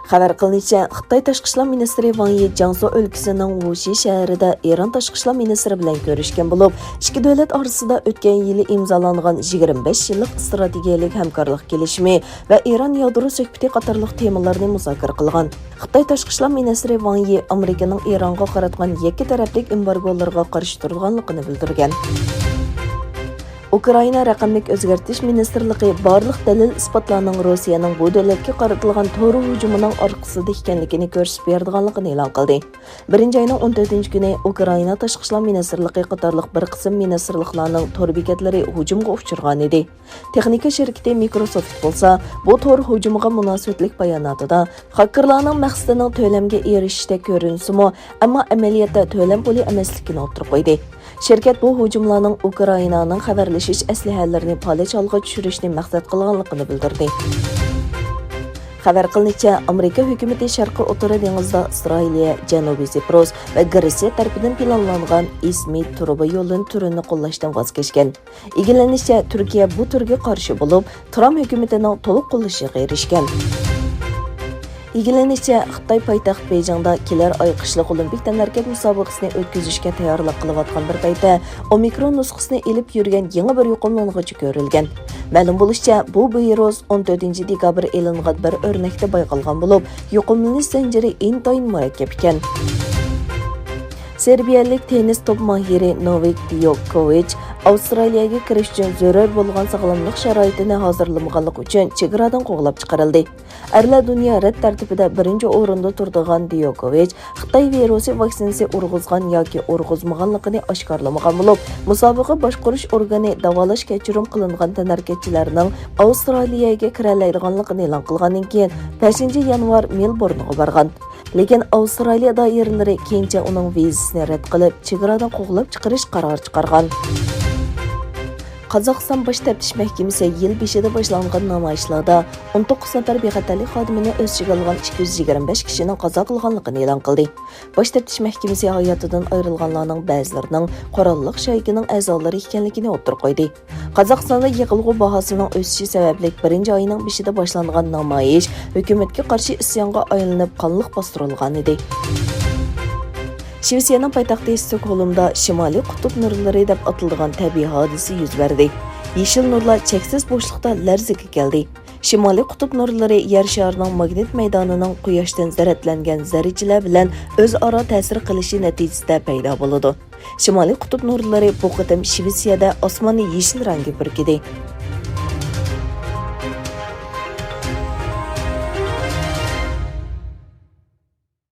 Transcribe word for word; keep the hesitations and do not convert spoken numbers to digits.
خەۋەر قىلىنىشىچە، خىتاي تاشقى ئىشلار مىنىستىرى ۋاڭ يى جياڭسۇ ئۆلكىسىنىڭ ۋۇشى شەھىرىدە ئىران تاشقى ئىشلار مىنىستىرى بىلەن كۆرۈشكەن بولۇپ، ئىككى دۆلەت ئارىسىدا ئۆتكەن يىلى ئىمزالانغان يىگىرمە بەش يىللىق ئىستراتېگىيەلىك ھەمكارلىق كېلىشىمى ۋە ئىران يادرو سۆھبىتى قاتارلىق تېمىلارنى مۇزاكىرە قىلغان. خىتاي تاشقى ئىشلار مىنىستىرى ۋاڭ يى ئامېرىكىنىڭ ئىرانغا قاراتقان يەككە تەرەپلىك ئېمبارگولىرىغا قارشى تۇرىدىغانلىقىنى بىلدۈرگەن. ئۇكرائىنا رەقەملىك ئۆزگەرتىش مىنىستىرلىقى بارلىق دەلىل-ئىسپاتلارنىڭ روسىيەنىڭ بۇ دۆلەتكە قارىتىلغان تور ھۇجۇمىنىڭ ئارقىسىدا ئىكەنلىكىنى كۆرسىتىپ بېرىدىغانلىقىنى ئېلان قىلدى. بىرىنچى ئاينىڭ ئون تۆتىنچى كۈنى ئۇكرائىنا تاشقى ئىشلار مىنىستىرلىقى قاتارلىق بىر قىسىم مىنىستىرلىقلارنىڭ تور بېكەتلىرى ھۇجۇمغا ئۇچرىغانىدى. تېخنىكا شىركىتى مىكروسوفت بولسا بۇ تور ھۇجۇمىغا مۇناسىۋەتلىك باياناتىدا، خاكېرلارنىڭ مەقسىتىنىڭ تۆلەمگە ئېرىشىشتەك كۆرۈنسىمۇ، ئەمما ئەمەلىيەتتە تۆلەم پۇلى ئەمەسلىكىنى ئوتتۇرىغا قويدى. شىركەت بۇ ھۇجۇملارنىڭ ئۇكرائىنانىڭ خەۋەرلىشىش ئەسلىھەلىرىنى پالەچ ھالغا چۈشۈرۈشنى مەقسەت قىلغانلىقىنى بىلدۈردى. خەۋەر قىلىنىشىچە، ئامېرىكا ھۆكۈمىتى شەرقىي ئوتتۇرا دېڭىزدا ئىسرائىلىيە، جەنۇبىي سىپرۇس ۋە گرېتسىيە تەرىپىدىن پىلانلانغان ئىسمىد تۇرۇبا يولىنى تۈرىنى قوللاشتىن ۋاز كەچكەن. ئىگىلىنىشىچە، تۈركىيە بۇ تۈرگە قارشى بولۇپ، ترامپ ھۆكۈمىتىنىڭ تولۇق قوللىشىغا ئېرىشكەن. ئىگىلىنىشىچە، خىتاي پايتەخت بېيجىڭدا كېلەر ئاي قىشلىق ئولىمپىك تەنھەرىكەت مۇسابىقىسىنى ئۆتكۈزۈشكە تەييارلىق قىلىۋاتقان بىر پەيتتە، ئومىكرون نۇسخىسىنى ئېلىپ يۈرگەن يېڭى بىر يۇقۇملانغۇچى كۆرۈلگەن. مەلۇم بولۇشىچە، بۇ ۋىرۇس ئون تۆتىنچى دېكابىر ئېلىنغان بىر ئۆرنەكتە بايقالغان بولۇپ، يۇقۇملىنىش زەنجىرى ئىنتايىن مۇرەككەپ ئىكەن. سېربىيەلىك تېننىس توپ ماھىرى نوۋاك ديوكوۋىچ ئاۋسترالىيەگە كىرىش ئۈچۈن زۆرۈر بولغان ساغلاملىق شارائىتىنى ھازىرلىمىغانلىقى ئۈچۈن چېگرادىن قوغلاپ چىقىرىلدى. ئەرلەر دۇنيا رەت تەرتىپىدە بىرىنچى ئورۇندا تۇرىدىغان ديوكوۋىچ خىتاي ۋىرۇسى ۋاكسىنىسى ئۇرغۇزغان ياكى ئۇرغۇزمىغانلىقىنى ئاشكارىلىمىغان بولۇپ، مۇسابىقە باشقۇرۇش ئورگىنى داۋالاش كەچۈرۈم قىلىنغان تەنھەرىكەتچىلەرنىڭ ئاۋسترالىيەگە كىرەلەيدىغانلىقىنى ئېلان قىلغاندىن كېيىن، بەشىنچى يانۋار مېلبورنغا بارغان. لېكىن ئاۋسترالىيە دائىرىلىرى كېيىنچە ئۇنىڭ ۋىزىسىنى رەت قىلىپ، چېگرادىن قوغلاپ چىقىرىش قارارى چىقارغان. قازاقىستان باش تەپتىش مەھكىمىسى يىل بېشىدا باشلانغان نامايىشلاردا ئون توققۇز نەپەر بىخەتەرلىك خادىمىنى ئۆز ئىچىگە ئالغان ئىككى يۈز يىگىرمە بەش كىشىنىڭ قازا قىلغانلىقىنى ئېلان قىلدى. باش تەپتىش مەھكىمىسى ھاياتىدىن ئايرىلغانلارنىڭ بەزىلىرىنىڭ قوراللىق شايكىنىڭ ئەزالىرى ئىكەنلىكىنى ئوتتۇرىغا قويدى. قازاقىستاندا يېقىلغۇ باھاسىنىڭ ئۆسۈشى سەۋەبلىك بىرىنچى ئاينىڭ بېشىدا باشلانغان نامايىش ھۆكۈمەتكە قارشى ئىسيانغا ئايلىنىپ، قانلىق باستۇرۇلغانىدى. شىۋېتسىيەنىڭ پايتەختى ستوكھولمدا شىمالىي قۇتۇپ نۇرلىرى دەپ ئاتىلىدىغان تەبىئىي ھادىسە يۈز بەردى. يېشىل نۇرلار چەكسىز بوشلۇقتا لەرزىگە كەلدى. شىمالىي قۇتۇپ نۇرلىرى يەر شارىنىڭ ماگنىت مەيدانىنىڭ قۇياشتىن زەرەتلەنگەن زەررىچىلەر بىلەن ئۆزئارا تەسىر قىلىشى نەتىجىسىدە پەيدا بولىدۇ. شىمالىي قۇتۇپ نۇرلىرى بۇ قېتىم شىۋېتسىيەدە ئاسماننى يېشىل رەڭگە پۈركىدى.